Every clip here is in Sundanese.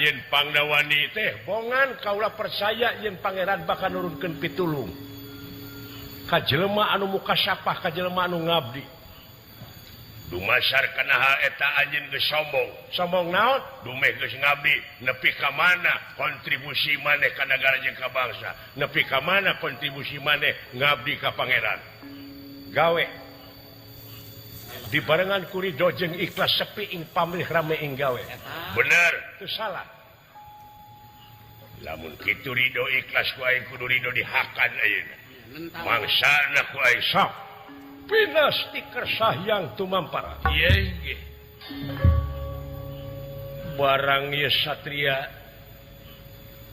Anjeun Pangdawani teh bongan kaula percaya yen pangeran bakal nurunkeun pitulung ka jelema anu mukasapah ka jelema anu ngabdi. Dumasar kana hal eta anjeun geus sombong. Sombong naon? Dumeh geus ngabdi nepi ka mana kontribusi maneh ka nagara jeung ka bangsa, nepi ka mana kontribusi maneh ngabdi ka pangeran. Gawe dibarengan ku ridho jeung ikhlas sepi ing pamrih rame ing gawe. Bener, itu salah. Lamun kitu ridho ikhlas ku aing kudu ridho dihakan ayeuna. Mangsana ku aing sok pinasti kersahyang tumampara. Ieu nggih. Barang ieu satria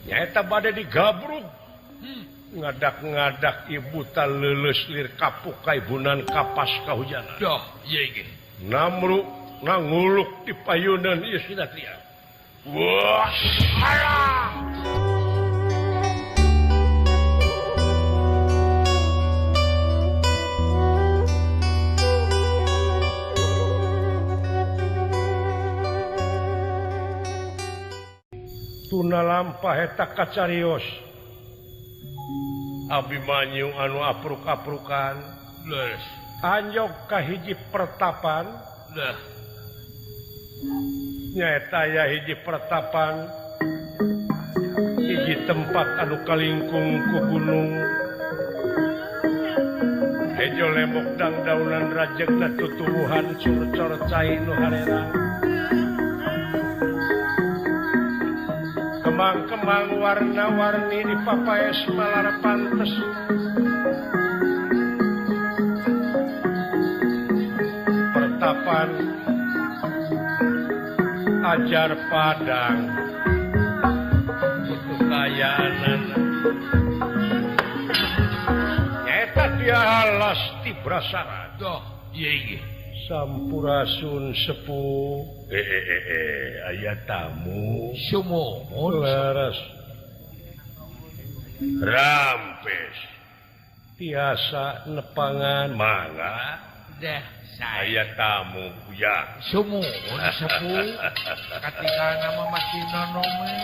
nyaeta bade digabrug. Ngadak-ngadak ibu ta leuleus lir kapuk kaibunan kapas kahujanan. Doh, ieu nggih. Namru nganguluk di payunan ieu satria. Wah, alah. Tuna lampah eta kacarios Abimanyu anu apruk-aprukan leres anjog ka hiji pertapan leh nyaeta aya hiji pertapan hiji tempat anu kalingkung ku gunung hejo lembok dangdaunan rajegna tutuwuhan curcor cai nu harerang kembang-kembang warna-warni di papaes malar pantes pertapan ajar padang itu kayanan nyaeta dia alas ti brasara doh ieu nggih. Sampurasun sepuh. Aya tamu sumuhun leres rampes tiasa nepangan mangga deh saya tamu ya sumuhun sepuh katika nama masih nonome.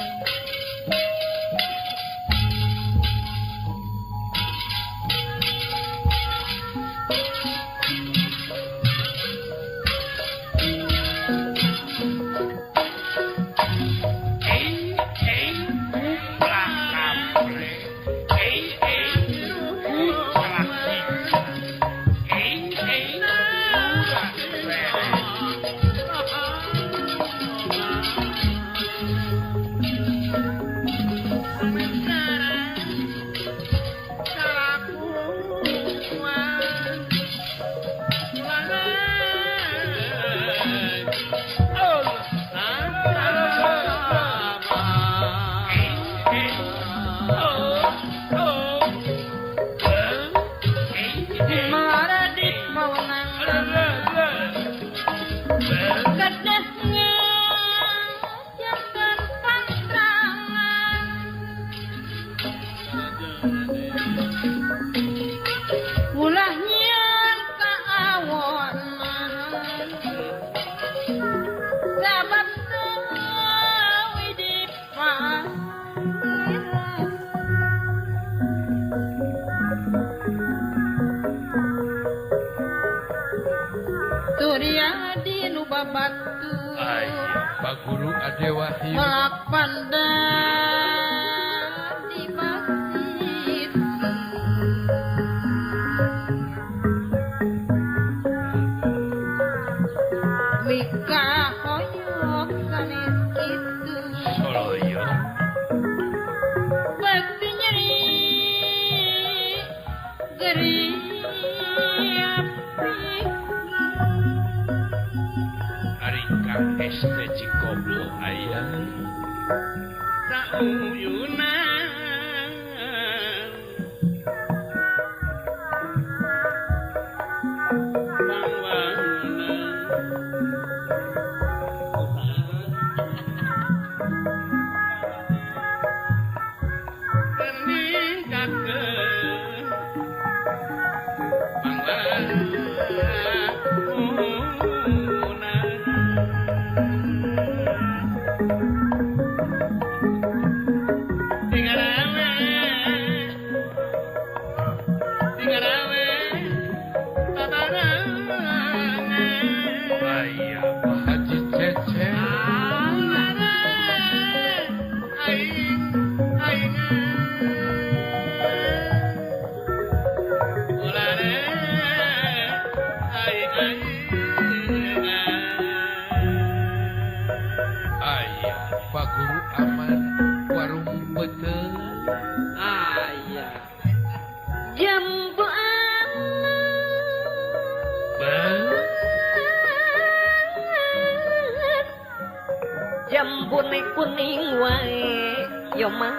kuning wae yo mah.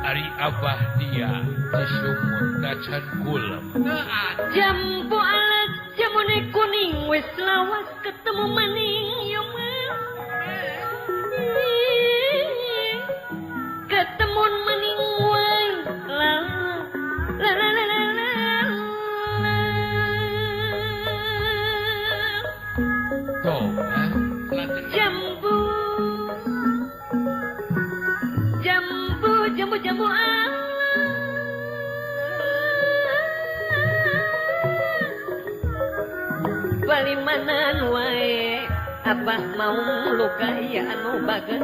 Ari abah dia di sumur dacan kulem. Jambu alas jamune kuning wis lawas ketemu maning yo mah. Ketemu maning wae la la la la la. Jambu jambu jambu jambu balimanan wae abah mau luka iya anu bagen.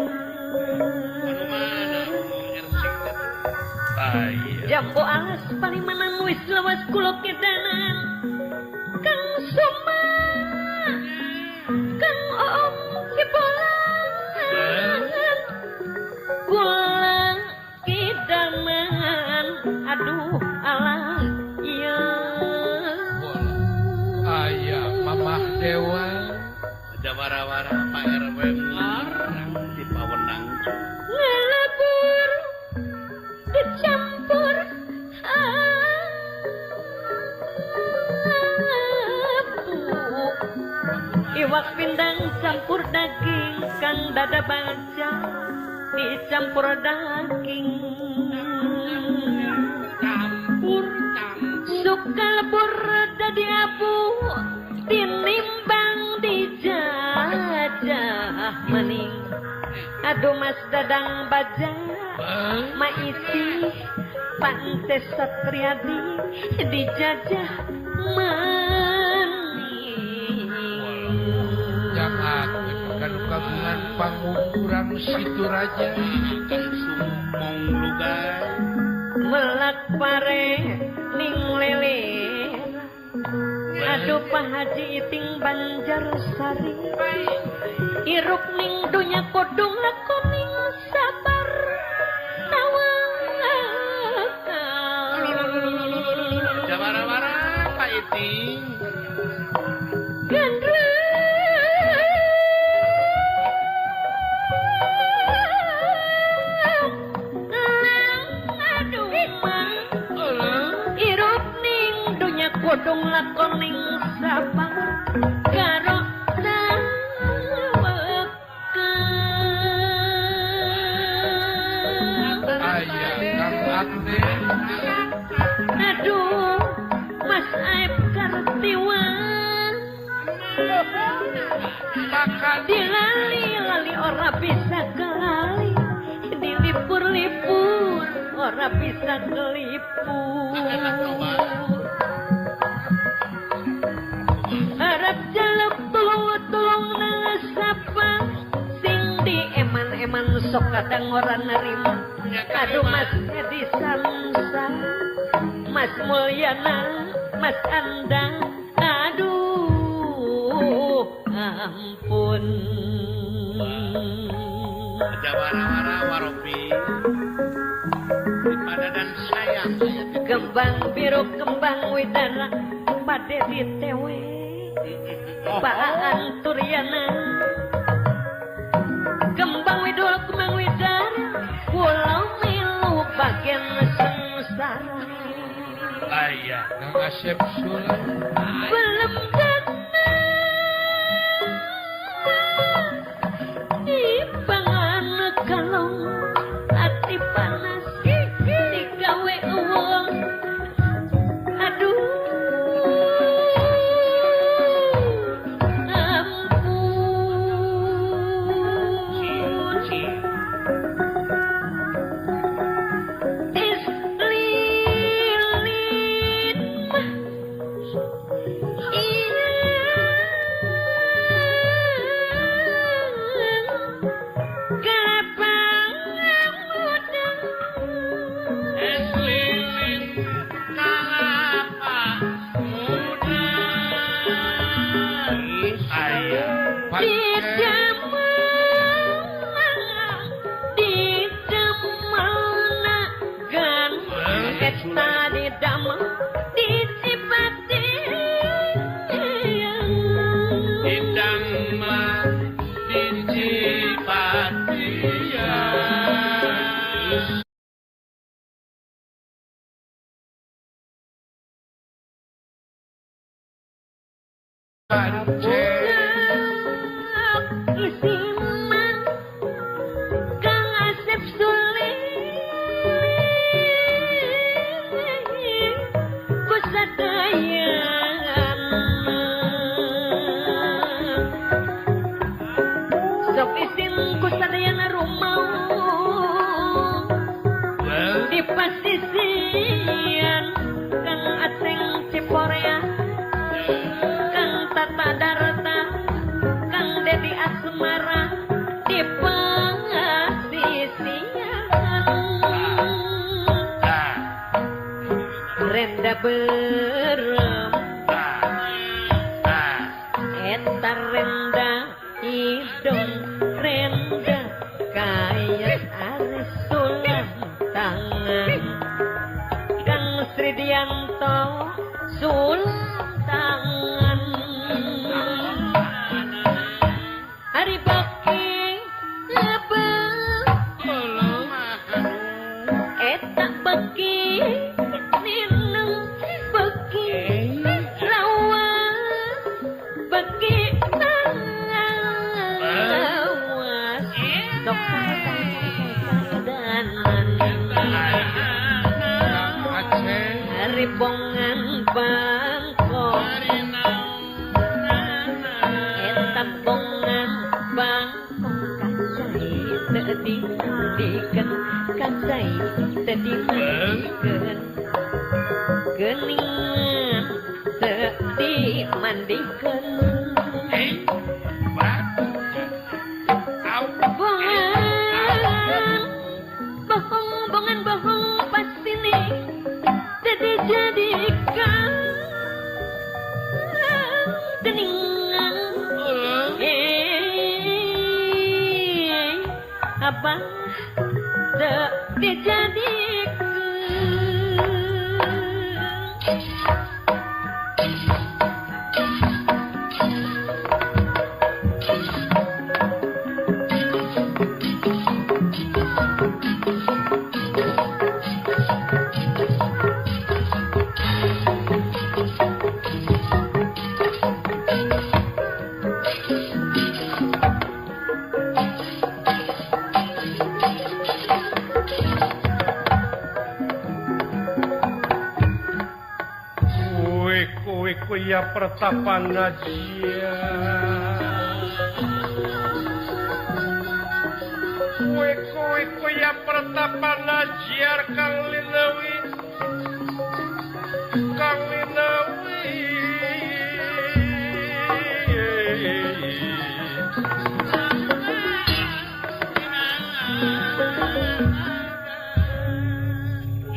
Jambu alas palimanan wis lawas kulok kedanan Kang Suma Kang Oom Cipolan kula kidaman aduh alah iya. Ayah Mamah Dewa jawara-wara Pak RW ngarang di pawenang ngelebur dicampur abu iwak pindang campur daging kang dada baca dicampur daging campur suka lebur dadi abu tinimbang dijajah maning. Aduh Mas Dadang Baja Maisi Pantes Satriadi dijajah maning. Jangan kanu kagungan pangukuran situ raja Kang Sumong Lugai melak pare ning lele. Aduh Pak Haji Iting Banjarsari irup ning dunya kodong lakoning sabar tawakal. Jawara-wara Pak Iting kodong lakoning sabar karo tawakal. Ayah Kang Agnes. Aduh Mas Aib Kartiwan dilali-lali ora bisa kelali dilipur-lipur ora bisa kelipur. Harap jaluk tulung-tulung nang sing di eman-eman sok kadang ora nerima. Aduh Mas Edi Samsa, Mas Mulyana, Mas Andang, aduh ampun. Jawara-wara warobi di padadan sayang. Kembang biru kembang widara pade di tewe. Pak Anturyana kembang widul kembang widara pulau milu bagian sengsara. Ayah Kang Asep Sule belum kena di pangan kalong hati panas digawe uang. Aduh Didamel dicipati. Isiman Kang Asep Sulim kusadayana sok isin kusadayana rumaung di pasisian Kang Aceng Ciporea Kang Tata Darta Kang Dedi Asmara di pasisian renda berem eta renda hidung renda kaya aris sulam tangan Kang Sridianto sulam tangan hari baki lebel eta baki nineng beki lawas beki lawas sok danan hari bongan bangkok eta bongan bangkok kacai teu dimandikeun kacai teu dimandikeun geuningan teu dimandikeun bongan bohong bongan bohong pasti nih teu dijadikan geningan abang teu dijadikeun. Kuya pertapan najia kue kue kuya pertapan najiar Kang Linawi Kang Linawi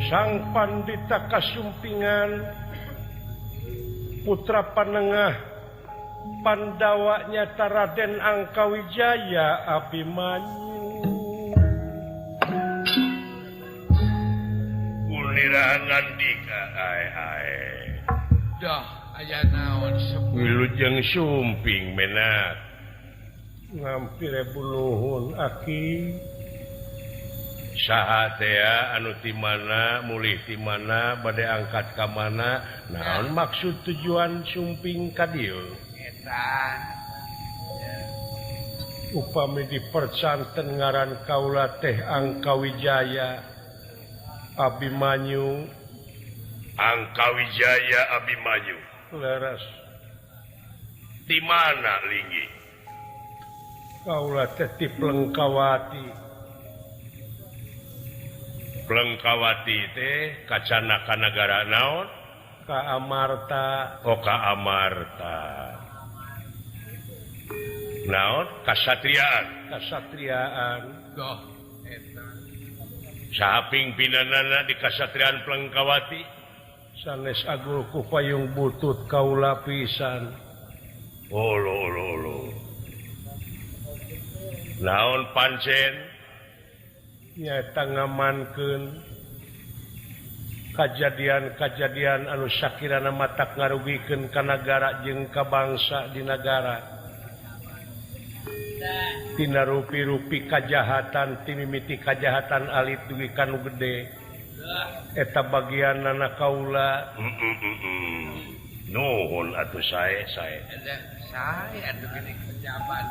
Sang Pandita Kasumpingan putra panengah Pandawanya Raden Angkawijaya Abimanyu Unira ngandika ae ae dah aya naon sepuh wilujeng sumping menak ngampire buluhun aki saha teh anu ti mana mulih ti mana bade angkat ka mana naon maksud tujuan sumping ka dieu eta upami dipercanten ngaran kaula teh Angkawijaya Abimanyu Angkawijaya Abimanyu leres di mana linggi kaula teh ti Plengkawati Plengkawati teh kacana ka nagara naon? Ka Amarta. Oh ka Amarta. Naon? Kasatriaan. Kasatriaan. Goh eta. Saha pingpinanana di Kasatriaan Plengkawati? Sanes agul ku payung butut kaula pisan. Oh lo lo lo. Naon pancen? Nyaeta ngamankeun kajadian-kajadian anu sakirana matak ngarugikeun ka nagara jeung ka bangsa di nagara. Tina rupi-rupi kajahatan timimiti kajahatan alit dugi ka nu gede. Eta bagianana kaula. Nuhun atuh sae sae. Sae atuh geuning pejabat.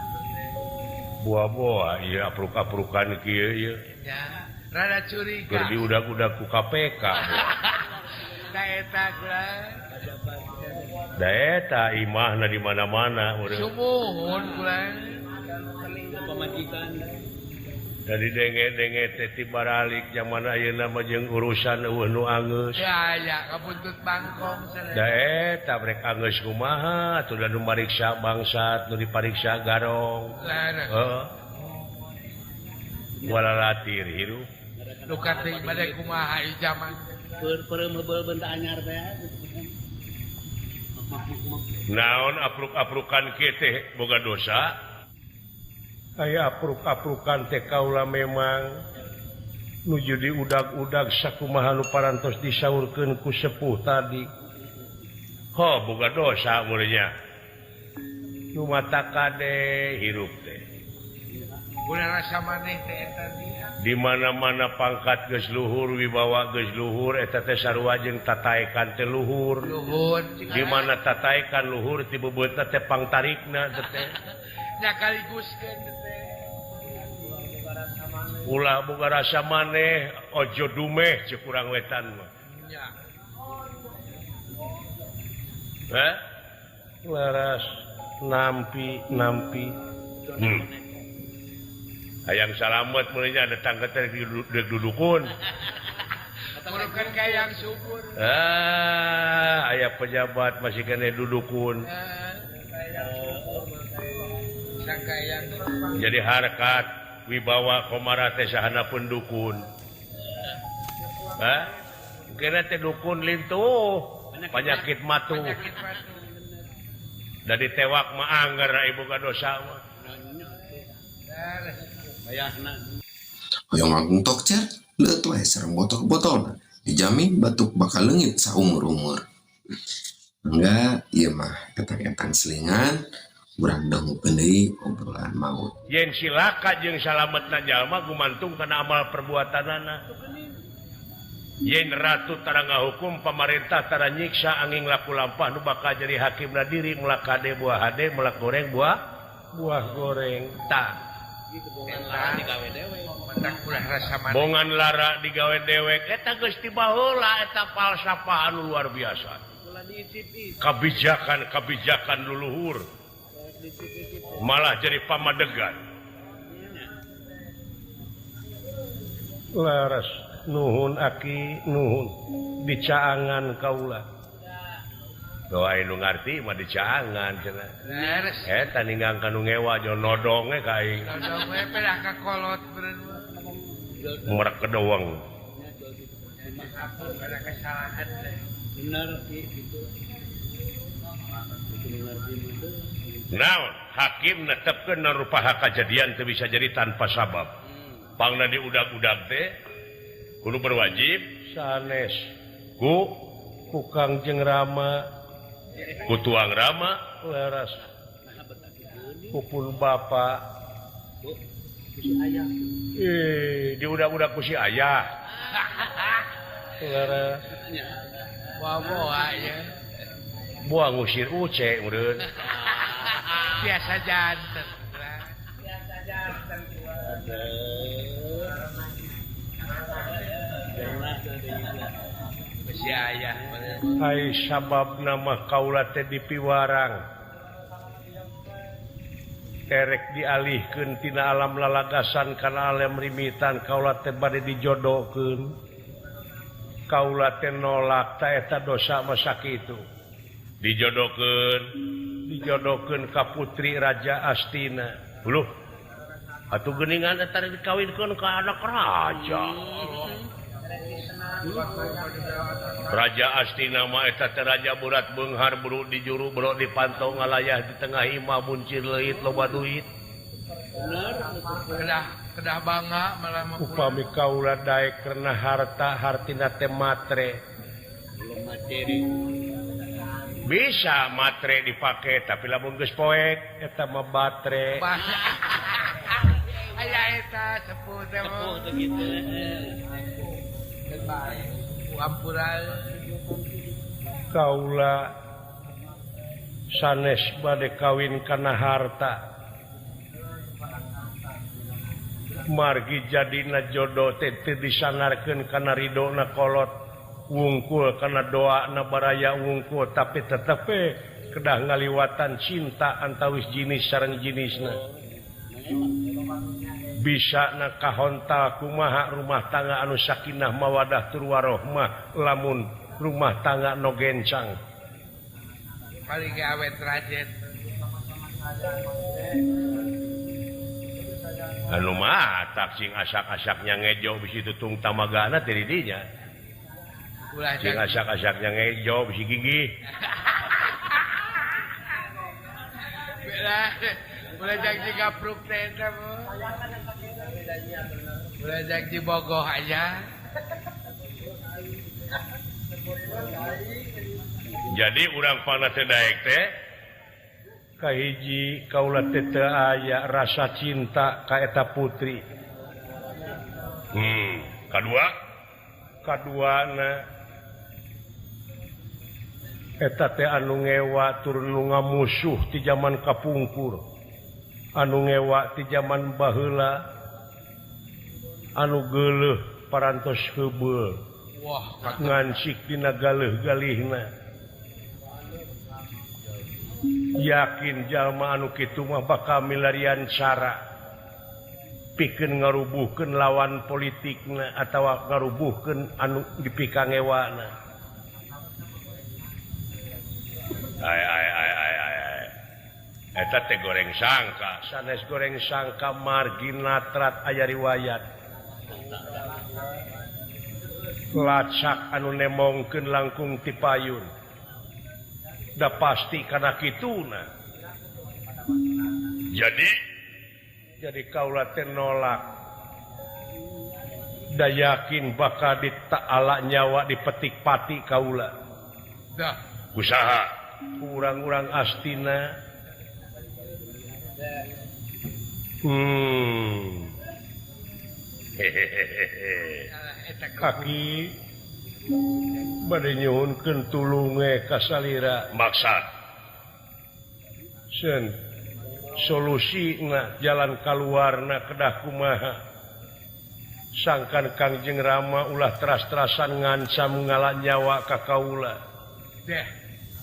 Buah-buah ieu apruk-aprukan kieu ieu. Ya, rada curiga. Keur diudag-udag ku KPK. Da eta kula. Da eta imahna di mana-mana urang. Sumuhun kula. Pamajikan. Dari denge-denge teh ti baralik zaman ayeuna mah jeung urusan eueuh nu anggeus. Ya ya kabuntut bangkong sanes. Da eta rek anggeus kumaha atuh da nu mariksa bangsat nu dipariksa garong. Heeh. Walalatir hirup. Nu kating bade kumaha ieu zaman. Peureum heubeul benta anyar teh. Naon apruk-aprukan kieu teh boga dosa? Aya apruk-aprukan teh kaula memang nuju diudag-udag sakumaha nu parantos disaurkeun ku sepuh tadi. Ho boga dosa meureunnya. Nu mata kade hirup teh. Ulah rasa maneh teh eta dia. Di mana-mana pangkat geus luhur, wibawa geus luhur, eta teh sarua jeung tataekan teh luhur. Luhur. Di mana tataekan luhur ti beubeutna teh pangtarikna teh. Nyakariguskeun teh. Ulah boga rasa maneh, ojo dumeh ceuk urang wetan mah. Nya. Heh? Laras nampi-nampi. Hayang salamet meureunnya datang ke teh dudukun. Murukeun ka yang subur. Ah, aya pejabat masih keneh dudukun. Jadi harkat wibawa komara teh sahana pun dukun. Hah? Kena teh dukun lintuh, penyakit matu. Da ditewak mah angger ibu ka dosa mah. Hoyong langkung tokcer, leuet wae sareng botol-botolna, dijamin batuk bakal leungit saumur-umur. Mangga ieu mah etang-etang selingan. Urang dangukeun deui obrolan maut. Yen silaka jeung salametna jalma gumantung kana amal perbuatanana. Yen ratu tara ngahukum pamarentah tara nyiksa angin laku lampah nu bakal jadi hakimna diri melak kade buah hade melak goreng buah buah goreng tah. Bongan lara digawe dewek eta geus ti baheula eta falsafah anu luar biasa. Kebijakan-kebijakan luluhur malah jadi pamadegan. Laras nuhun aki nuhun dicaangan kaula. Doa nu ngarti mah dicaangan cenah. Eta ninggang ka nu ngewa jo nodong we ka aing. Nodong we pedah ka kolot beureun. Merek kedoweng. Ada kesalahan teh. Bener ki kitu. Naon hakim netepkeun rupa kajadian teu bisa jadi tanpa sabab. Pangna diudag-udag teh kudu berwajib sanes ku Kang Jeng Rama ku tuang Rama leres ku pun bapa diudag-udag ku si ayah leres buah ya buah ngusir uce meureun. Biasa janten. Biasa janten. Besi ayah. Ai sababna mah kaula teh dipiwarang. Erek dialihkeun tina alam lalagasan kana alam rimitan kaula teh bade dijodohkeun. Kaula teh nolak ta eta dosa mah sakitu. Dijodohkeun dijodohkeun ka putri Raja Astina. Loh, atuh geuningan eta dikawinkeun ka anak raja. Raja Astina mah eta teh raja burat beunghar buru di juru bro dipantau ngalayah di tengah imah buncir leuit loba duit. Kedah kedah bangga malah mah. Upami kaula daek karena harta hartina teh matre. Belum materi. Bisa matre dipake tapi lamun geus poek eta mah batre. Aya eta sepuh teh sepuh teh kitu. Ampura kaula Sanes bade kawin kana harta. Margi jadina jodoh teh teu disanarkeun kana ridona kolot wungkul kana doana baraya wungkul tapi tetep kedah ngaliwatan cinta antawis jinis sareng jinisna. Bisa na kahontal kumaha rumah tangga anu sakinah mawadah tur warohmah lamun rumah tangga no gencang. Paling awet rajen. Anu mah tak sing asak-asaknya ngejo bisi tutung tamagana teh di dinya. Sing asak-asaknya ngejo bisi gigi. Ulah jang digapruk teh eta mah. Ulah jang dibogoh aja. Jadi urang panah teh daek teh kahiji kaula teh teu aya rasa cinta ka eta putri. Kadua kaduana eta teh anu ngewa tur nu ngamusuh ti jaman kapungkur. Anu ngewa ti jaman baheula anu geuleuh parantos heubeul. Wah, ngancik dina galeuh-galihna. Yakin jalma anu kitu mah bakal milarian cara pikeun ngarubuhkeun lawan politikna atawa ngarubuhkeun anu dipikangewana. Ai ai ai ai ai. Eta teh goreng sangka, sanes goreng sangka margi natrat aya riwayat. Lacak anu nemongkeun langkung ti payun. Da pasti kana kituna. Jadi kaula teh nolak. Da yakin bakal ditaala nyawa dipetik pati kaula. Dah usaha urang-urang astina. Hehehe. Kaki bade nyuhunkeun tulunge ka salira maksad seun solusina jalan kaluarna kedah kumaha sangkan Kangjeng Rama ulah teras-terasan ngancam ngala nyawa ka kaula deh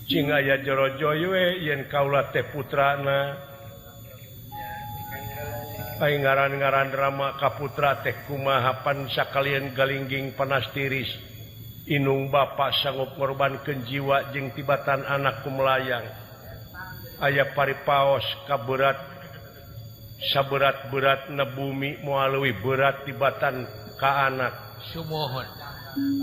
cing aya jorojoy we yen kaula teh putrana. Ai ngaran-ngaran Rama kaputra teh kumaha pan sakalian galingging panas tiris. Inung bapa sanggup ngorbankeun jiwa jeung tibatan anak ku melayang. Aya paripaos kaberat saberat-beratna bumi moal leuwih berat tibatan ka anak. Sumohon.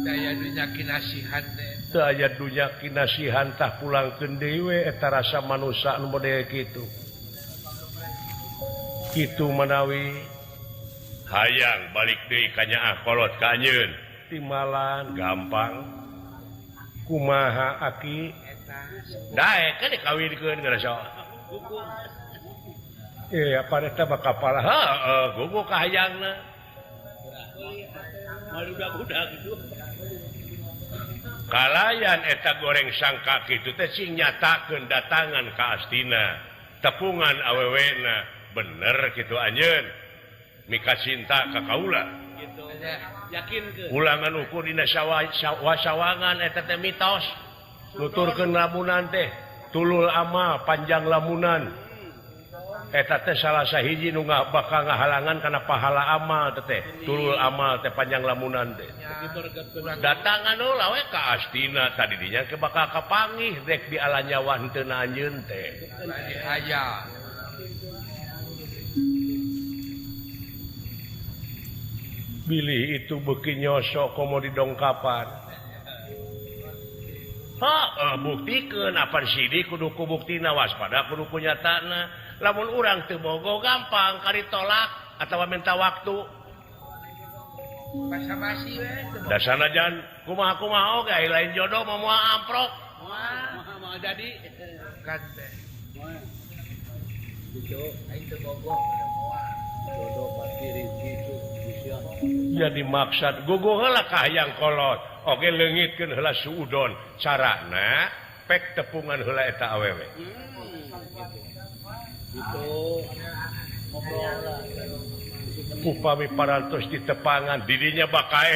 Daya dunya kinasihan teh. Teu aya dunya kinasihan tah pulangkeun deui we eta rasa manusa anu model kitu. Kitu manawi hayang balik deui ka nyaah kolot ka anjeun timalan gampang kumaha aki daek kan dikawinkeun geus sok apa eta bakal kapalah heueuh gugu ka hayangna maludak-udak kitu kalayan eta goreng sangka kitu teh sing nyatakeun datangan ka astina tepungan awewena bener gitu anjeun mika cinta ka kaula gitu yakin ke ulangan ukur dina sawangan eta teh mitos nuturkeun lamunan teh tulul amal panjang lamunan eta teh salah sahiji nu bakal ngahalangan kana pahala amal teh tulul amal teh panjang lamunan teh datangan heula we ka astina tadi dinya ke bakal kapanggih rek di ala nyawa henteu anjeun teh aya. Bilih itu beuki nyosok komo didongkapan. Heeh, buktikeun apan sidik kudu ku buktina waspada kudu ku nyatana. Lamun urang teu bogo gampang kari tolak atawa minta waktu. Basa-basi we. Da sanajan kumaha-kumaha oge ai lain jodoh mah moal amprok. Moal jadi kan teh. Gitu, aing teu bogo moal. Jodoh pasti rezeki itu. Jadi maksad guguh heula ka hayang kolot oge leungitkeun heula suudon carana Pek tepungan heula eta awewe. Gitu. Ngobrol lah. Upami parantos ditepangan didinya baka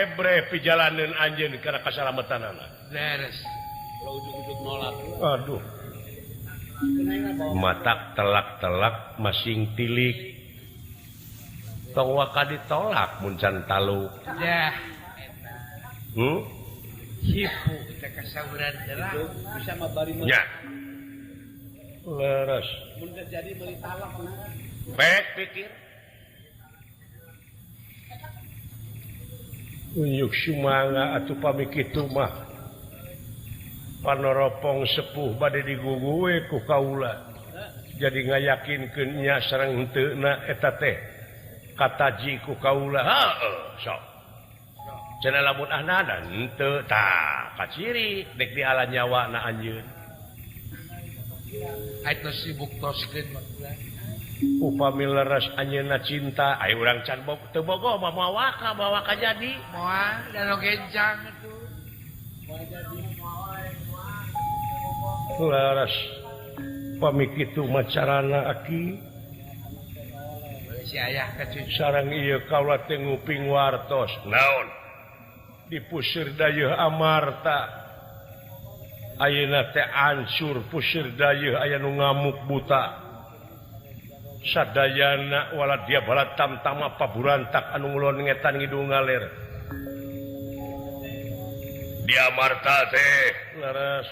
ebre pijalaneun anjeun kana kasalamatanana. Leres. Kalau ujug-ujug nolak. Aduh. Matak telak-telak masing tilik. Tong waka ditolak mun can taluk. Dah. Hipu teh kasauran heula. Bisa mah bari nya. Leres. Mun jadi meuli talak nah. Pek pikir. Unyuk sumangga atuh pami kitu mah. Panoropong sepuh bade diguguwe ku kaula. Jadi ngayakinkeun nya sareng henteu na eta teh. Kataji ku kaula. Heueuh sok. Cenah lamun ahnana henteu tah kaciri dek diala nyawa na anjeun. Atuh sibuk toskeun mah kula. Upami leres anjeunna cinta, aya urang can teu bogoh mah moal waka bawa ka jadi. Moal da nu gencang atuh. Moal jadi moal. Leres pami kitu mah carana aki. Si ayah ka cucu. Sareng ieu kaula teh nguping wartos. Naon? Dipusir dayeuh Amarta. Ayeuna teh ancur pusir dayeuh aya nu ngamuk buta. Sadayana wala dia bala tamtama paburantak anu ngulon ngetan ngidung ngaler. Di Amarta teh leres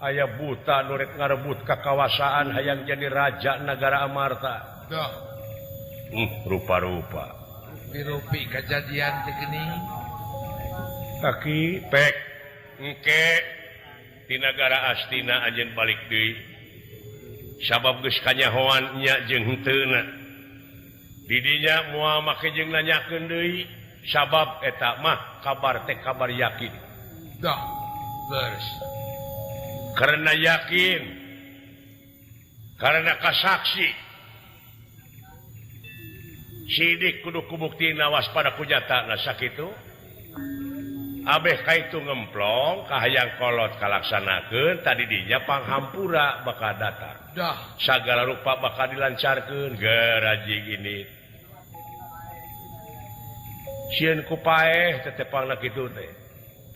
aya buta nu rek ngarebut kakawasaan hayang jadi raja nagara Amarta. Duh. Rupa-rupa. Rupi-rupi kejadian teh geuning. Kaki pek engke di nagara Astina anjeun balik deui. Sabab geus kanyahoan nya jeung henteuna. Di dinya moal make jeung nanyakeun deui sabab eta mah kabar teh kabar yakin. Dah, leres. Karena yakin. Karena kasaksi. Sidik kudu kubuktina waspada ku nyatana sakitu. Abeh kaitu ngemplong kahayang kolot kalaksanakeun tadi dinya panghampura bakal datang. Dah. Sagala rupa bakal dilancarkeun gerajing ini. Sieun ku paeh tetepangna kitu teh.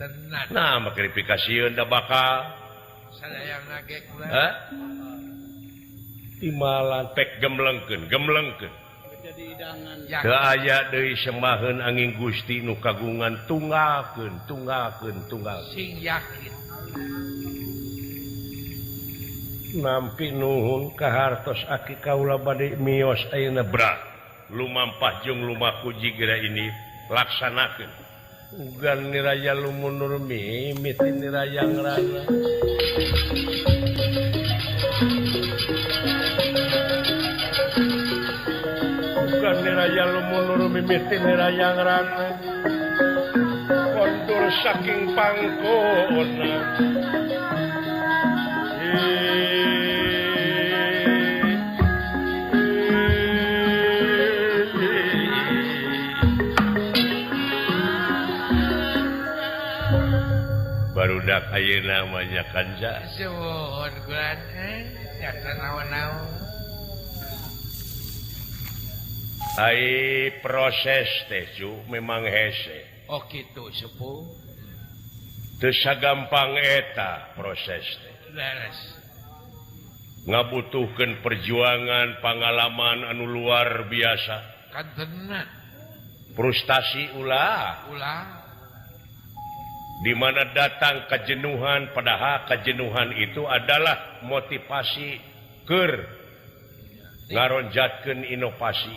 Tenan. Nah, make dipikasieun da bakal. Sadayangna ge kula. Hah? Timalan pek gemlengkeun, gemlengkeun. Teu aya deui semaheun angin Gusti nu kagungan tunggalkeun, tunggalkeun, tunggalkeun. Sing yakin. Nampi nuhun kahartos aki kaula bade mios ayeuna bra. Lumampah jeung lumaku jigira ini laksanakeun. Ugan niraya lumunur mimiti niraya ngrana. Ugan niraya lumunur mimiti niraya ngrana. Kondur saking pangkona. Barudak ayeuna mah nya kanca. Suhun kulan nyata naon-naon. Ai proses teh cu memang hese. Oh kitu sepuh. Teu sagampang eta proses teh. Leres. Ngabutuhkeun perjuangan, pengalaman anu luar biasa. Kantenan. Frustasi ulah. Ulah. Di mana datang kejenuhan, padahal kejenuhan itu adalah motivasi keur ngaronjatkeun inovasi,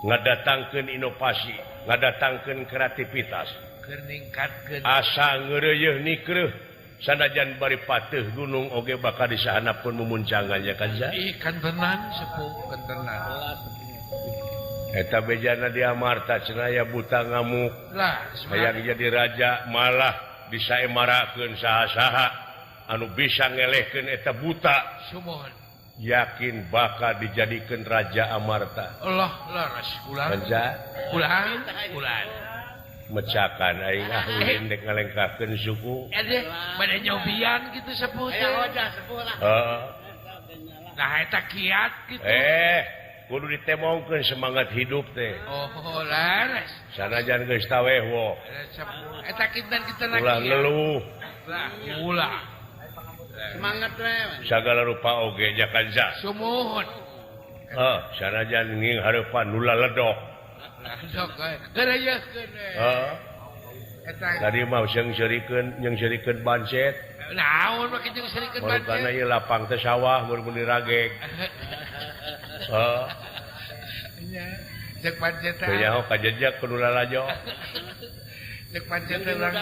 ngadatangkeun inovasi, ngadatangkeun kreativitas, keur ningkatkeun. Asa ngeureuyeuh nikreuh sanajan bari pateuh gunung oge bakal disahanapkeun mumuncangannya kan ja? Ih kantenan sepuh kantenan. Eta bejana di Amarta cenah aya buta ngamuk. Lah, hayang jadi raja malah disaemarakeun saha-saha anu bisa ngelehkeun eta buta. Sumuhun. Yakin bakal dijadikeun raja Amarta. Allah leres ulah. Raja ulah ulah. Mecakan aing ah ulin dek ngalengkahkeun suku. Bade nyobian kitu sepuh teh. Heeh. Nah eta kiat kitu. Kudu ditemongkeun semangat hidup teh. Oh, leres. Sanajan geus taweh wo. Eta kinten-kinten lagi. Ulah ngeluh. Lah, ulah. Semangat we. Sagala rupa oge nya kanca. Sumuhun. Heuh, sanajan nging hareupan nu laledok. Ledok we. Geureuyeuskeun we. Heeh. Eta tadi mah jeung seurikeun jeung seurikeun bancet. Naon make jeung seurikeun bancet? Karena ieu lapang teh sawah mun meuli rageg. Heeh. Nya, cek pancet teh. Teu nyaho kajejak kudu lalajo. Cek pancet teh urang.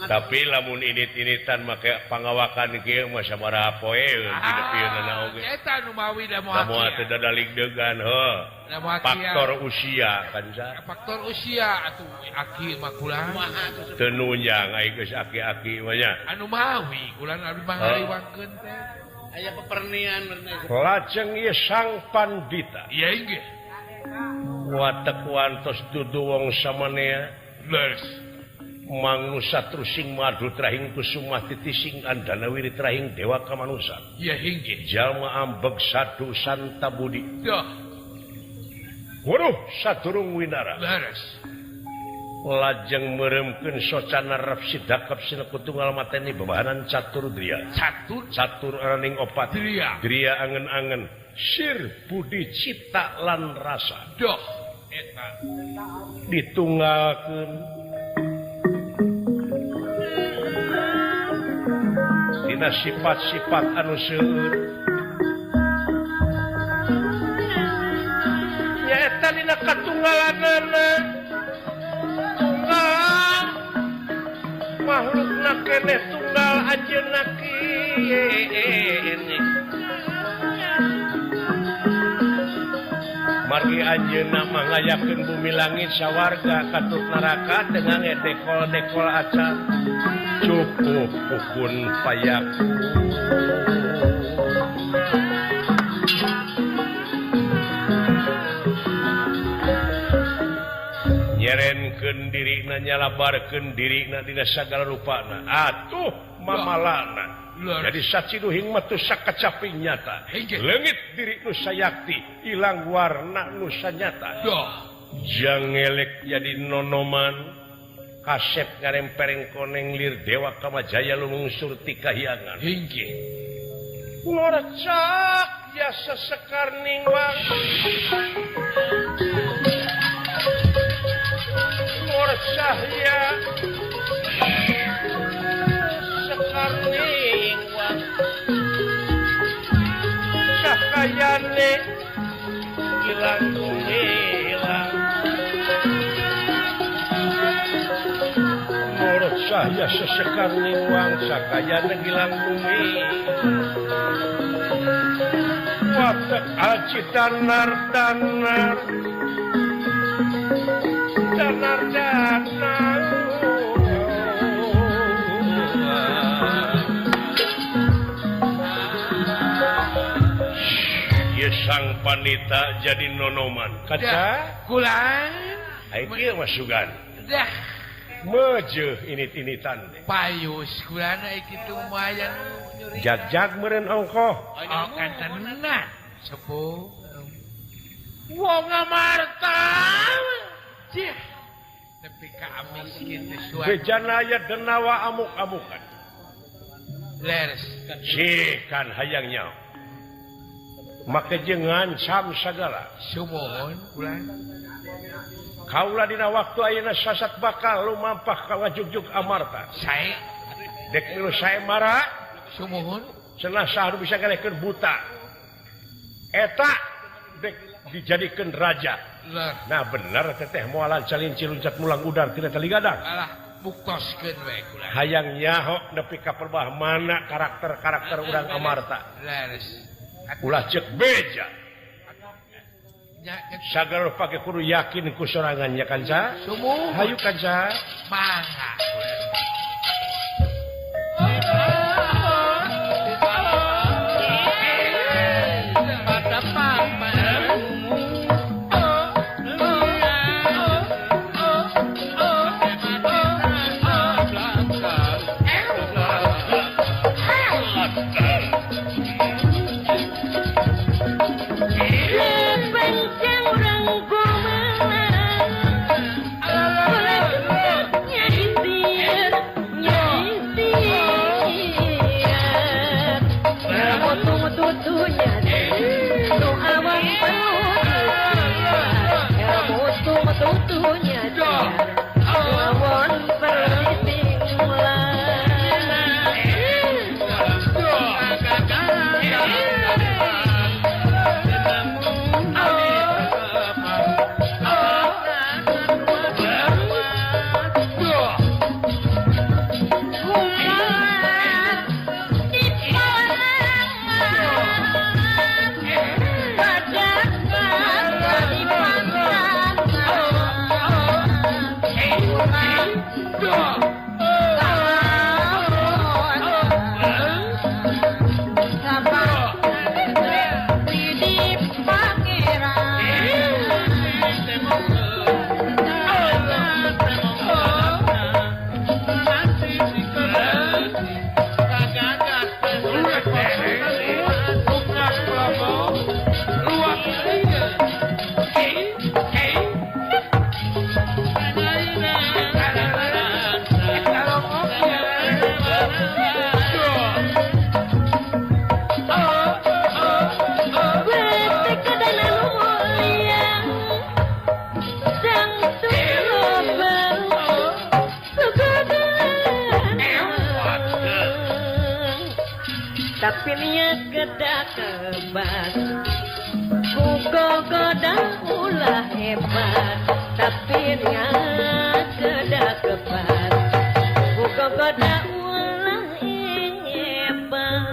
Tapi lamun init-initan make pangawakan kieu mah sabaraha poe didepieunna oge. Eta nu mawi da moal. Moal teu dadaligdegan heuh. Faktor usia kan sa. Faktor usia atuh aki mah kula. Teu nunjang ai geus aki-aki mah nya. Anu mawi kula abdi mah ngariwangkeun teh. Aya pepernian lajeng ieu sang pandita. Iya inggih. Watek wantos dudu wong samanea. Leres. Mangnusa trusing madu trahing kusuma titising andana wiri trahing dewa kamanusa. Iya inggih. Jalma ambeg sadu santa budi. Duh. Waduh sadurung winara. Leres. Lajeng meremkeun socana rep sidakep sinekutunggal mateni bebahanan catur dria. Catur catur araning opat. Dria. Dria angen-angen sir budi cipta lan rasa. Duh eta ditunggalkeun dina sifat-sifat anu seueur. Nyaeta dina katunggalanana. Makhlukna keneh tunggal anjeunna kieu. Margi anjeunna mah ngayakeun bumi langit sawarga katut neraka dengan dekol-dekol acan cukup pukun payaku. Nyerenkeun dirina nyalabarkeun dirina dina sagala rupana atuh mamalana. Jadi saciduhing mah teu sakacaping nyata leungit diri nu sayakti ilang warna nu sanyata. Jangelek jadi nonoman kasep ngarempereng koneng lir dewa kamajaya lumungsur ti kahyangan. Inggih. Ngorcak jasa sekar ningwang cahya sekar ningwang cahayane ilang gumilang murut cahya sesekar ningwang cahayane ilang gumilang watek aji tanar tanar danar danar. Ye sang panita jadi nonoman kaca kula ai kieu mah sugan dah mejeuh init-initan teh payus kulana ai kitu lumayan jag-jag meureun ongkoh. Oh kantenan sepuh wong amarta. Tapi ka amis kitu suara. Bejana aya denawa amuk-amukan. Leres. Sikan hayang nyaho. Make jeung ngancam sagala. Sumuhun kula. Kaula dina waktu ayeuna sasat bakal lumampah ka ngajugjug amarta. Sae. Dek milu sae mara. Sumuhun. Cenah saha nu bisa ngalehkeun buta. Eta dek dijadikeun raja. Nah bener teteh moalan calinci luncat mulang udar tidak tali gadang. Alah buktoskeun we kula. Hayang nyaho nepi ka perbah mana karakter-karakter urang amarta. Leres. Ulah ceuk beja. Sagala pake kudu yakin ku sorangan nya kanca. Sumuhun. Hayu kanca. Mangga. Tapi niat kedah kebat ku gogoda ulah hebat tapi niat kedah kebat ku gogoda ulah hebat.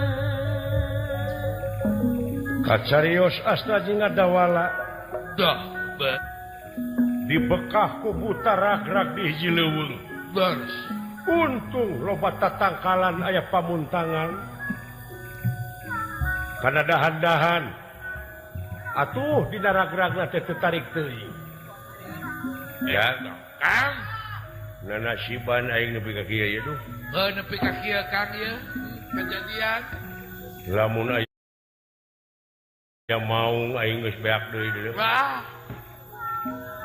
Kacarios asta jeung ngadawala dah dibekah ku buta ragrag di hiji leuweung. Untung loba tatangkalan aya pamuntangan kana dahan-dahan atuh dina ragragna teh teu tarik teuing. Ya Kang, nanasiban aing nepi ka kieu ye duh. Heuh nepi ka kieu Kang ye kejadian. Lamun aya maung aing geus beak deui deui. Wah.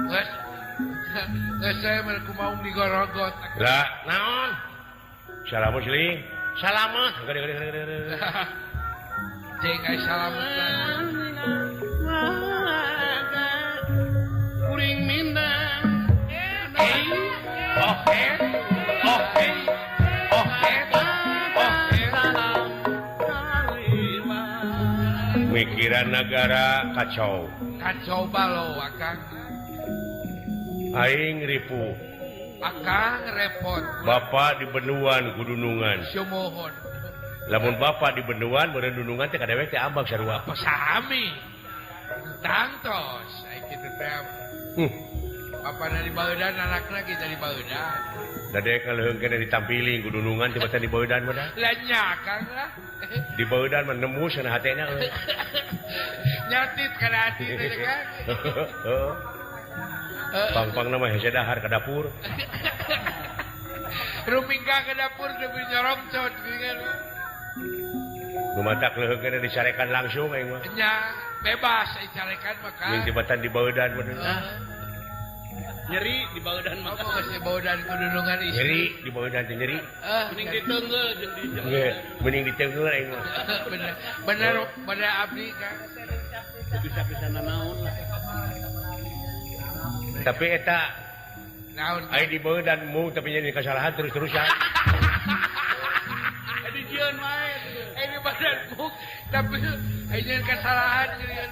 Geus geus saya mah kumaung digorogot. Lah naon? Salamun siling. Salamet. Jeung ai salamet. Kuring mindang. Oh eh. Oh eh. Oh eh. Oh eh. Mikiran negara kacau. Kacau balo akang. Aing ripuh. Akang repot. Bapak di Benduan kudunungan. Sumuhun. Lamun bapak di Benduan meureun dunungan teh kadewek teh ambak sarua. Sami. Tangtos ai kitu teh. Bapak dari Baeudan anakna ge dari Baeudan. Da dek kaleuheung keneh ditampiling kudunungan teh batan di Baeudan mah da. Lah nya akang lah. Di Baeudan mah nembus kana hatena euy. Nyatit kana hati teh kan. Heeh. Pang-pang nama hese dahar ke dapur. Rumingka ke dapur demi nyorongcot geuningan. Nu matak leuheung keneh dicarekan langsung aing mah. Nya bebas dicarekan mah kan. Ming tibatan di Baeudan mah. Nyeri di Baeudan mah. Oh, geus di Baeudan kudunungan istri. Nyeri di Baeudan teh nyeri. Mending diteungeul jeung di. Mending diteungeul aing mah. Bener bener bener abdi kan. Bisa-bisa nanaon lah. Tapi eta naon ai di Baeudan mung tapi jadi kesalahan terus-terusan. Di jieun wae. Ai di Baeudan mung tapi ai jeung kesalahan geuningan.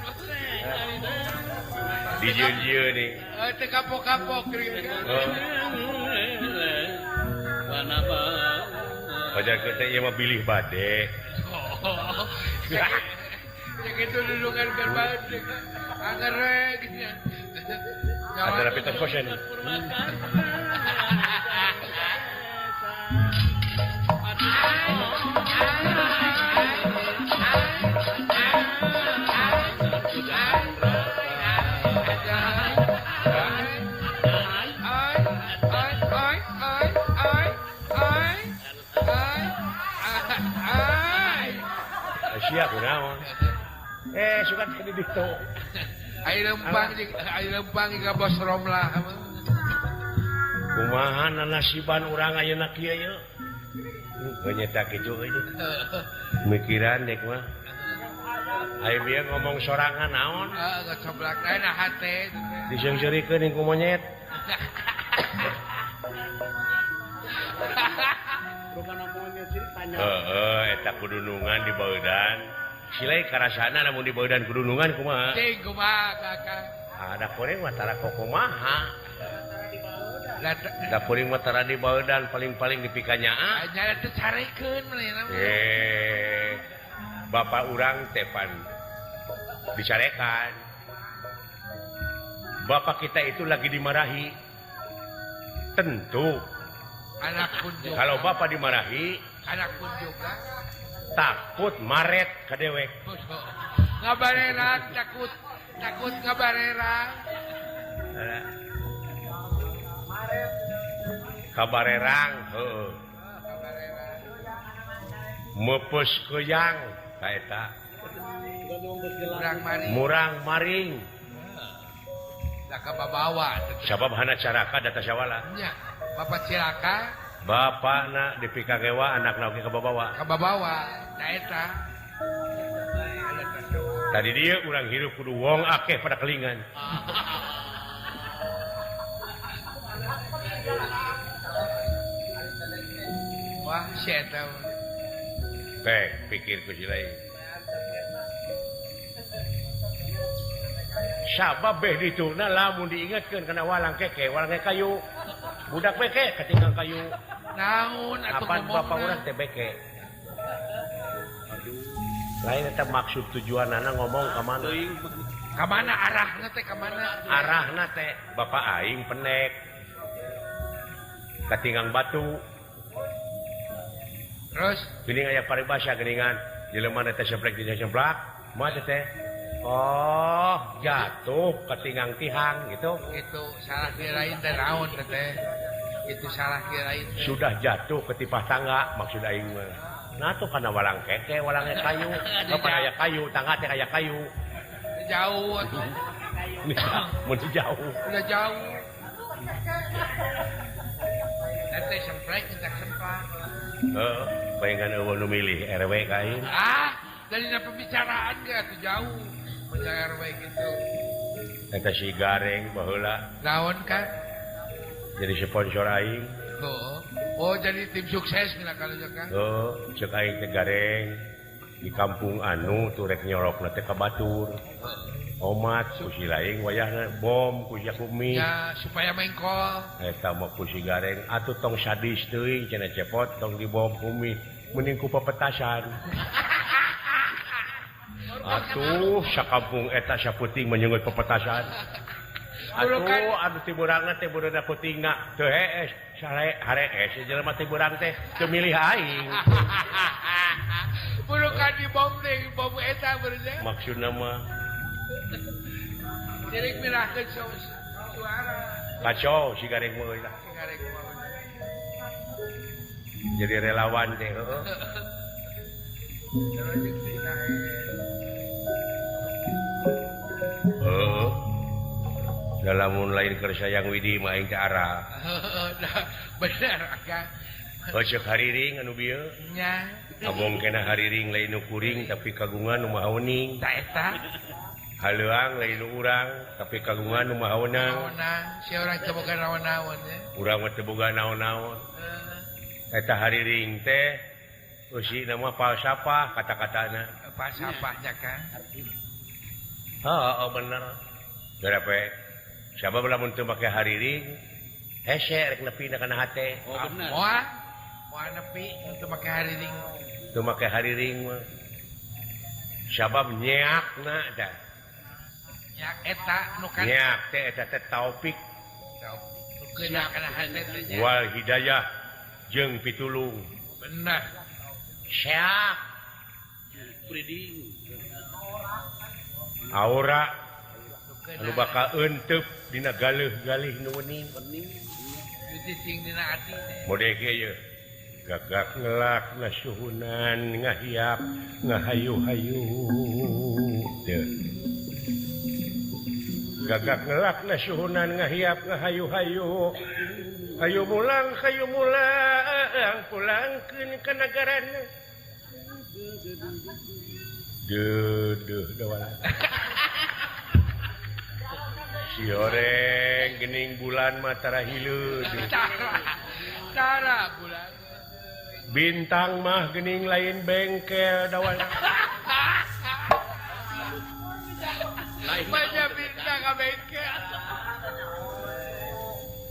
Di jieun-jieun nih. Teu kapok-kapok geuningan. Pajar teh ieu mah bilih bade. Sakitu dudungan keur bade. Anger we geuningan. Ada rapi tos kosen. Sia kunaon? Suka di ditu. Ai lempang ka bos Romlah. Kumaha nasiban urang ayeuna kieu ye? Nyeta kitu euy. Mikiran dek mah. Ai bieu ngomong sorangan naon? Heeh, ngacoblak na hate. Diseungseurikeun ku monyet. Heeh, eta kudunungan di Baeudan. Silai karasana lamun di Baeudan kudunungan kumaha? Cing kumaha kakak? Ada kuring mah tara kumaha. Da kuring mah tara di Baeudan paling-paling dipikanya. Nya teh carekeun manehna mah. Bapak urang teh pan dicarekan. Bapak kita itu lagi dimarahi. Tentu anak pun juga. Kalau bapak dimarahi, anak pun juga takut maret ka dewek. Ngabarerang takut, takut ngabarerang. Kabarerang, heuh. Meupeus keuyang ka eta. Murang maring. Da kababawa. Sabab hana caraka data sawala. Nya, bapak cilaka. Bapakna dipikagewa anakna oge kababawa. Kababawa, da eta. Tadi dia urang hirup kudu wong akeh pada kelingan. Wah, si eta. Pek pikir ku si lain. Sabab beh dituna lamun diingatkeun kana walang keke, walang kayu. Budak beke katinggal kayu. Naon atuh ngomongna? Bapak urang teh beke. Lain eta maksud tujuanana ngomong ka mana? Ka mana arahna teh ka mana? Arahna teh bapak aing penek. Katinggang batu. Terus geuning aya paribasa geuningan jelema teh semplek dina semplak, mah teh. Oh, jatuh ketinggang tihang gitu. Itu salah kirain teh naon teh. Itu salah kirain. Sudah jatuh ketipah tangga maksud aing mah. Nah tuh kana walang keke, walangnya kayu. Kapan aya kayu, tangga teh aya kayu. Jauh atuh. Mun jauh. Udah jauh. Teh semplek entak semplak. Heeh, bayangan eueuh nu milih RW ka aing. Ah, dari pembicaraan ge atuh jauh. RW gitu. Eta si Gareng baheula. Naon kan? Jadi sponsor aing. Oh, oh jadi tim sukses mila kalau kan. Oh, cek aing teh Gareng di kampung anu tuh rek nyorokna teh ka batur. Omat ku si lain wayahna bom ku si Kumi. Ya, supaya mengkol. Eta mah ku si Gareng atuh tong sadis teuing cenah cepot tong dibom Kumi mending ku pepetasan. Atuh sakampung eta saputing menyenggut pepetasan. Atuh anu tiburangna teh budak putingna teu hees sare harees jelema tiburang teh teu milih aing. Burukan dibom teh bom eta beureunya. Maksudna mah cirik mirahkeun suara. Kacau si Gareng mah euy lah. Jadi relawan teh heueuh. Heeh. Lamun lain keur sayang Widi mah aing teh arah. Bener akang. Oh ceuk hariring anu bieu. Nya. Abong kena hariring lain nu kuring tapi kagungan nu maha wening. Ta eta. Haleuang lain nu urang tapi kagungan nu maha weunang. Weunang, si urang teu boga naon-naon nya. Urang mah teu boga naon-naon. Eta hariring teh eusina mah falsafah kata-katana. Falsafahnya kan. Heeh, bener. Berapa? Sabab lamun teu make hariring hese rek nepi na kana hate. Oh bener. Moal. Moal nepi teu make hariring. Teu make hariring mah. Sabab nyeakna tah. Nyeak eta nu kan. Nyeak teh eta teh taufik. Taufik. Nu keuna kana hate teh nya. Wal hidayah jeung pitulung. Bener. Seak. Priding. Aura anu bakal euteup dina galeuh-galih nu wening. Cicing dina ati teh. Mode kieu ye. Gagak ngelak nasuhunan ngahiap ngahayu-hayu. Teu. Gagak ngelak nasuhunan ngahiap ngahayu-hayu. Hayu mulang pulangkeun ka nagarana. Duh dawala. Si oreng gening bulan mah tara hileud. Tara bulan. Bintang mah gening lain bengkel dawala. Banyak bintang ka bengkel.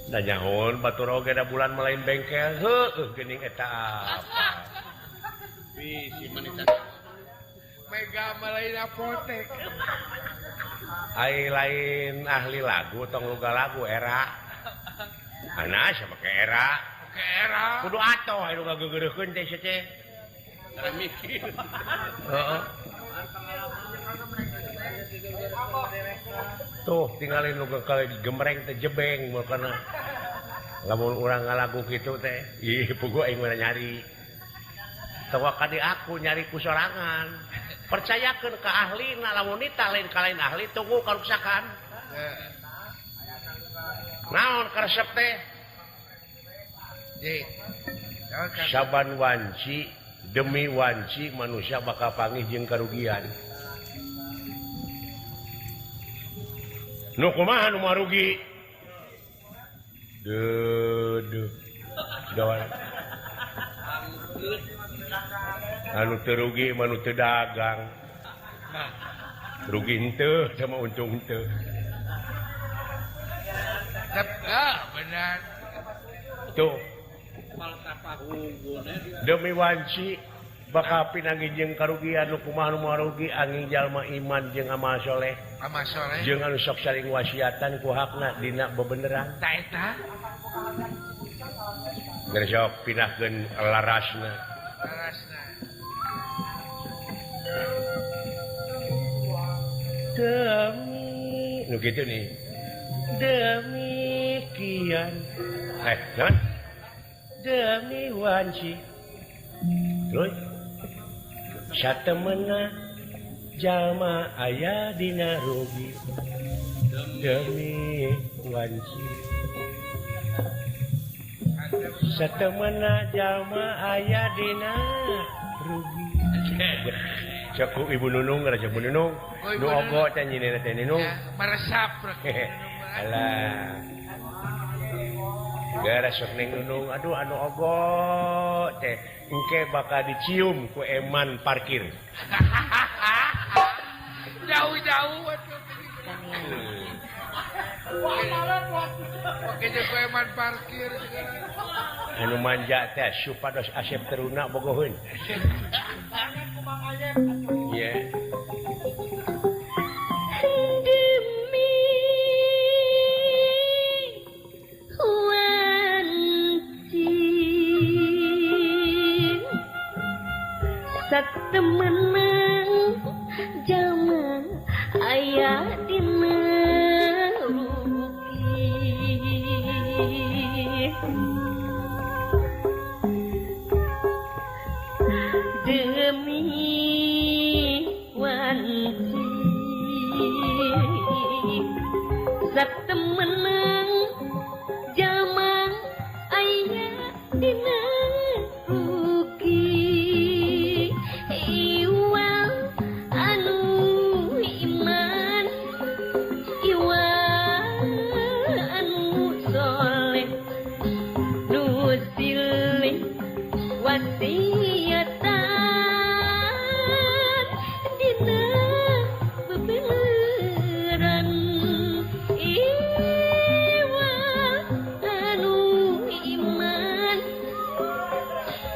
Da nyahoan batur oge da bulan mah lain bengkel. Heueuh geuning eta apa. Bisi manita. Mega mah lain apotek. Ai lain ahli lagu tong luga lagu era. Ana sia make era. Make era. Kudu atoh anu ngageugeureuhkeun teh sia teh. Tara mikir. Heeh. Tuh tinggalin nu kali gemreng teh jebeng mun kana. Lamun urang ngalagu kitu teh, ih puguh aing mah nyari. Tawa ka di aku nyari ku sorangan. Percayakeun ka ahlina lamun nita lain ka lain ahli tunggu karuksakan. Naon karesep teh? Saban wanci demi wanci manusia bakal pangih jeung karugian. Nu kumaha nu marugi? Duh, duh. Dawan. Anu teu rugi mah nu teu dagang. Rugi henteu sama untung henteu. Benar. Tuh. Demi wanci bakal pinanggih jeung karugian nu kumaha nu moal rugi angin jalma iman jeung amal soleh. Amal soleh. Jeung anu sok saling wasiatan ku hakna dina bebeneran. Ta eta. Geus sok pinahkeun larasna. Larasna. Demi nu kitu nih. Demikian. Naon? Demi wanci. Terus satemena jalma aya dina rugi. Demi wanci. Satemena jalma aya dina rugi. Cek Ibu Nunung, raja Ibu Nunung. Nu ogo teh nyinena teh Nunung. Meresap. Alah. Gara sok Neng Nunung, aduh anu ogo teh engke bakal dicium ku eman parkir. Jauh-jauh atuh. Pakai ku eman parkir. Anu manja teh supados Asep Teruna bogoheun. Iya. Demi wanci satemenang jalma aya dina rugi. Demi wanci satemenang jalma aya dina rugi. Iwal anu iman, iwal anu soleh, nu silih wasiatan dina bebeneran. Iwal anu iman,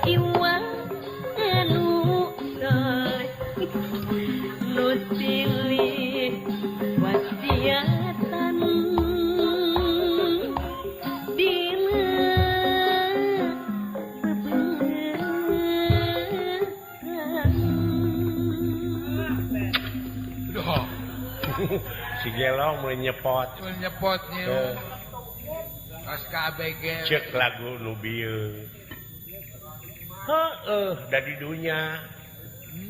iwal anu soleh, nu silih wasiatan dina bebeneran. Duh, Si Gelong mulai nyepot. Nyepotnya. Pas KBG. Cek lagu nu bieu. Heeh, da di dunya.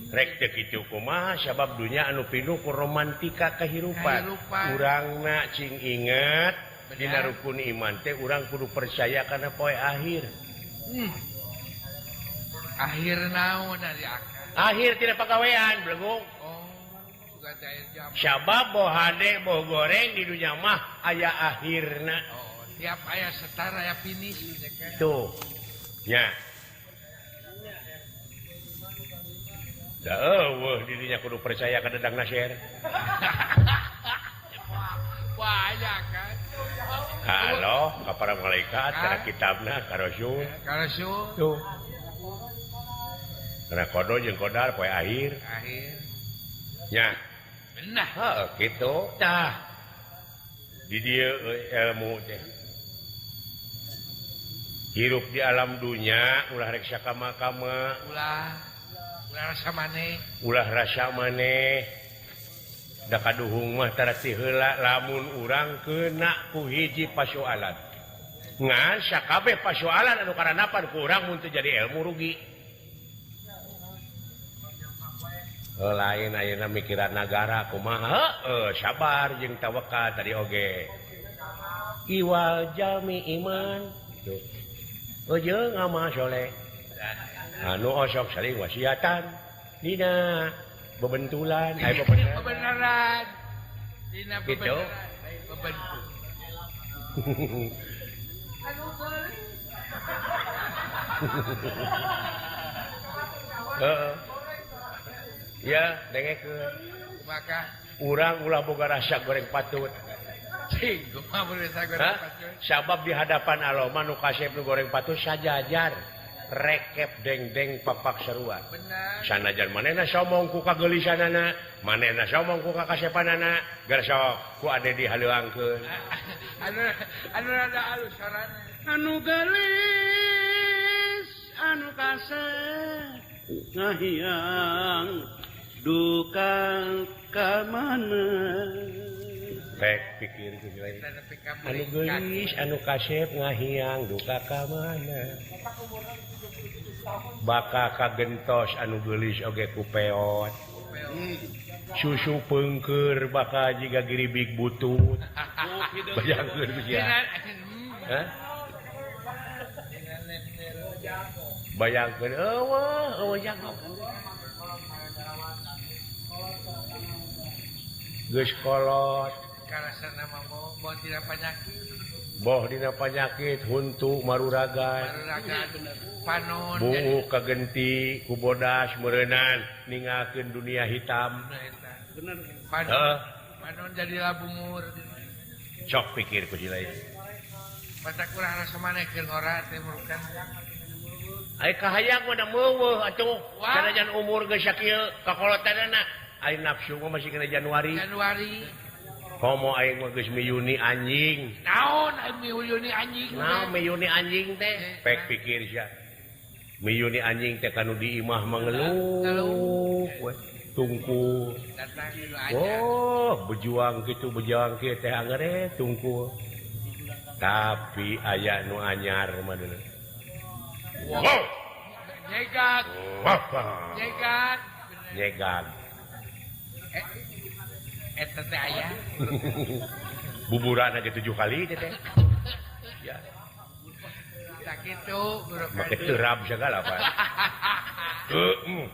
Rek teu kitu kumaha sabab dunya anu pinuh ku romantika kehirupan. Urangna cing inget dina rukun iman teh urang kudu percaya kana poe akhir. Akhir naon ari akar? Akhir tina pagawean belegung. Oh, sugan cair jam. Sabab boh hade boh goreng di dunya mah aya akhirna. Oh, tiap aya setara aya finish kan. Tuh. Nya. Da eueuh di dinya kudu percaya ka Dadang Nasir. Wah, aya kan. Halo, ka para malaikat, kana kitabna, ka rasul. Ka rasul. Tuh. Kana kodo jeung kodar poe akhir. Akhir. Nya. Benar. Heeh, kitu. Tah. Di dieu ilmu teh. Hirup di alam dunya ulah rek sakama-kama. Ulah. Ulah rasa maneh. Ulah rasa maneh. Da kaduhung mah tara ti heula lamun urang kena ku hiji pasoalan. Ngan sakabeh pasoalan anu karanapan ku urang mun teu jadi ilmu rugi. Lain ayeuna mikiran nagara kumaha heueuh sabar jeung tawakal tadi oge. Iwal jami iman. Tuh. Jeung amal soleh. Anu osok saling wasiatan dina bebentulan aya bebeneran. Dina Gitu. bebeneran bebentu. Heeh. Ya, dengekeun. Maka urang ulah boga rasa goreng patut. Cing, kumaha mun rasa goreng patut? Sabab di hadapan Allah mah nu kasep nu goreng patut sajajar. Rekep deng-deng papak sarua. Benar. Sanajan manehna somong ku kageulisanana, manehna somong ku kakasepanana, gersok ku ade dihaleuangkeun. Anu rada alus sorana. Anu geulis, anu kasep ngahiang duka ka mana. Pek pikir ku lain. Anu geulis, anu kasep ngahiang duka ka mana. Baka kagentos anu geulis oge ku peot. Susu peungkeur baka jiga giribig butut. Bayangkeun sia. Hah? Bayangkeun eueuh eueuh jago. Geus kolot karasana mah boh dina panyakit. Boh dina panyakit huntu maruragan. Maruragan panon buuk kagenti ku bodas meureunan ningalkeun dunia hitam. Bener. Panon, panon jadi labumur. Sok pikir ku si lain. Mata kurang rasa maneh keur ngora teh merukan. Ai kahayang mah da meuweuh atuh. Sanajan umur geus sakieu kakolotanana. Ai nafsu mah masih kena Januari. Januari. Komo aing mah geus miyuni anjing. Naon ai miyuni anjing? Naon miyuni anjing teh? Pek pikir sia. Miyuni anjing teh kanu di imah mah ngeluh we tungku. Oh, berjuang kitu berjuang kieu teh angere tungku. Tapi aya nu anyar mah deuleu. Wow. Nyegag. Nyegag. Nyegag. Eta teh aya. Buburan aja 7 kali teh teh. Ya. Sakitu make terap segala Pak. Heeh.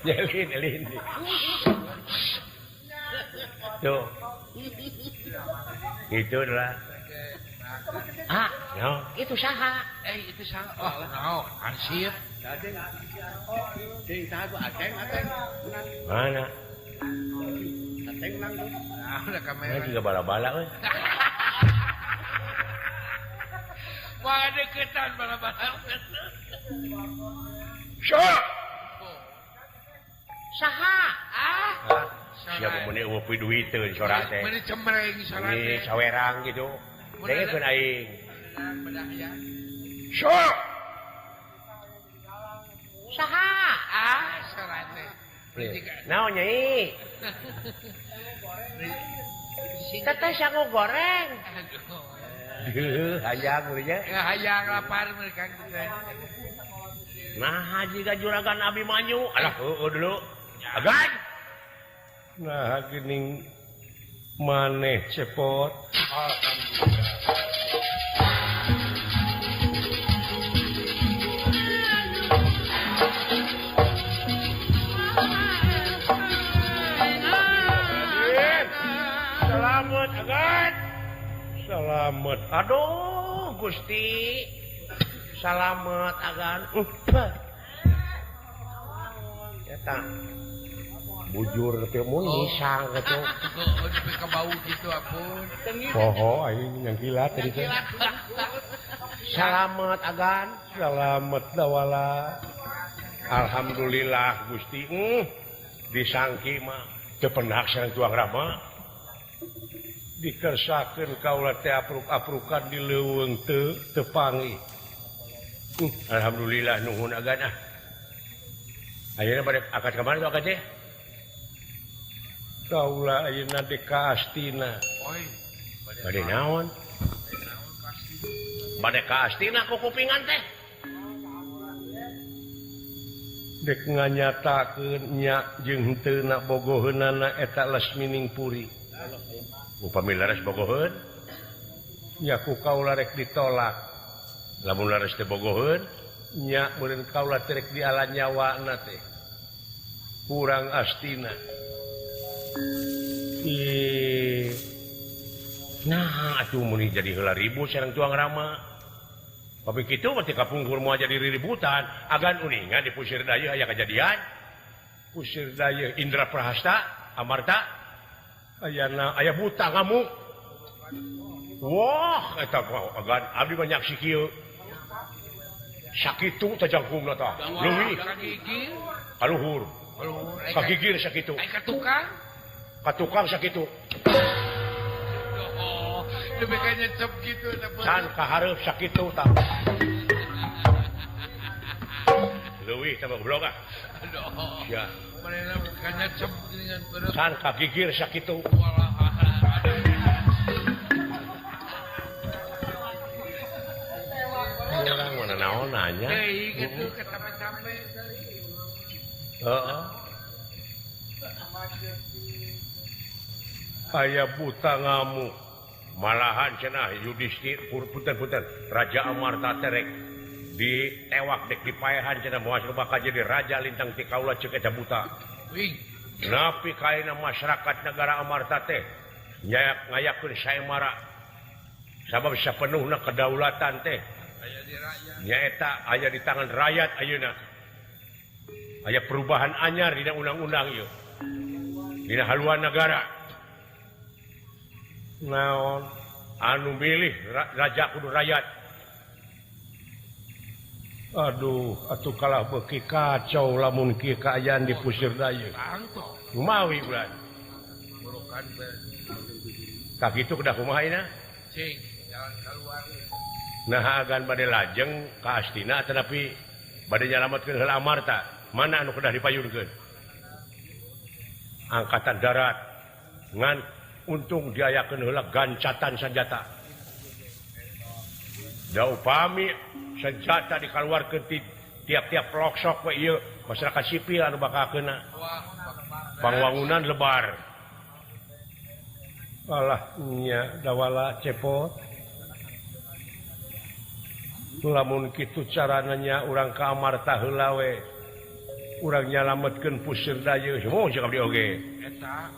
Nyelin elin. Tuh. Itu lah. Ah, no. Itu saha? Itu saha. Oh, naon? Arsip. Mana? Nah, udah kamera. Ini juga bala-bala euy. Wah, deketan bala-bala. Sok. Saha? Ah. Siapa mun eueuh duiteun sora teh. Meuni cemreng sora teh. Ini sawerang gitu. Dengekeun aing. Bedah ya. Sok. Saha? Ah, sora teh. Naon nyai? Teteh sangu goreng. Duh, hayang nya. Ya hayang lapar mereka teh. Nah, jiga juragan Abimanyu. Alah, heueuh dulu. Agan. Nah, geuning maneh cepot. Alhamdulillah. Selamat agan. Selamat. Aduh, Gusti. Selamat agan. Eta. Bujur teh mun ngisang gitu. Oh, nepi ka bau kitu ampun. Poho aing nyangkilat tadi teh. Selamat agan. Selamat dawala. Alhamdulillah Gusti. Disangki mah teu penak sareng tuang Rama. Dikersakeun kaula teh apruk-aprukan di leuweung teu tepangi. Alhamdulillah nuhun agan ah. Ayeuna bade akad ka mana tuh akad teh? Kaula ayeuna dek ka Astina. Oi, bade naon? Bade ka Astina ku kupingan teh. Dek nganyatakeun nya jeung henteu na bogoheunana eta Lasmining Puri. Upami leres bogoheun nya ku kaula rek ditolak. Lamun leres teu bogoheun nya meureun kaula teh rek diala nyawana teh. Kurang Astina. Nah, atuh mun jadi heula ribut sareng tuang Rama. Tapi kitu mah teh kapungkur moal jadi riributan, agan uningan di Pusir Dayeuh aya kajadian. Pusir Dayeuh Indra Prahasta Amarta ayana aya buta ngamuk. Wah, eta agan abdi mah nyaksi kieu. Sakitu teh jangkungna tah. Leuwih kaluhur. Kagigir sakitu. Ai ka tukang? Ka tukang sakitu. Oh, lebih kayaknya cep gitu. Can kahareup sakitu tah. Leuwih tah goblok ah. Aduh. Ya. Manehna kayaknya cep dengan bener. Can kagigir sakitu. Walah. Orang mana naon nanya. Hei, gitu kesampe-sampe. Heeh. Aya buta ngamuk. Malahan cenah Yudhistir punten-punten Raja Amarta terek ditewak dek dipaehan cenah moal bakal jadi raja lintang ti kaula ceuk eta buta. Wih. Napi kaena masyarakat negara Amarta teh ngayakeun saemara. Sabab sapenuhna kedaulatan teh nyaeta aya di tangan rakyat ayeuna. Aya perubahan anyar dina undang-undang ieu. Dina haluan negara. Naon anu milih raja kudu rakyat. Aduh, atuh kalah beuki kacau lamun kieu kaayaan di Pusir Dayeuh. Kumawi ulah. Tah kitu kedah kumaha ayeuna? Cing, jalan keluar. Nah agan bade lajeng ka Astina tetapi bade nyalametkeun heula Amarta. Mana anu kedah dipayunkeun? Angkatan darat ngan untung diayakeun heula gancatan senjata. Da upami senjata dikaluarkeun ti tiap-tiap pelosok we ieu masyarakat sipil anu bakal keuna. Pangwangunan lebar. Alah nya dawala cepot. Lamun kitu carananya urang ka Amarta heula we. Urang nyalametkeun Pusir Dayeuh. Moh cek abdi oge. Eta.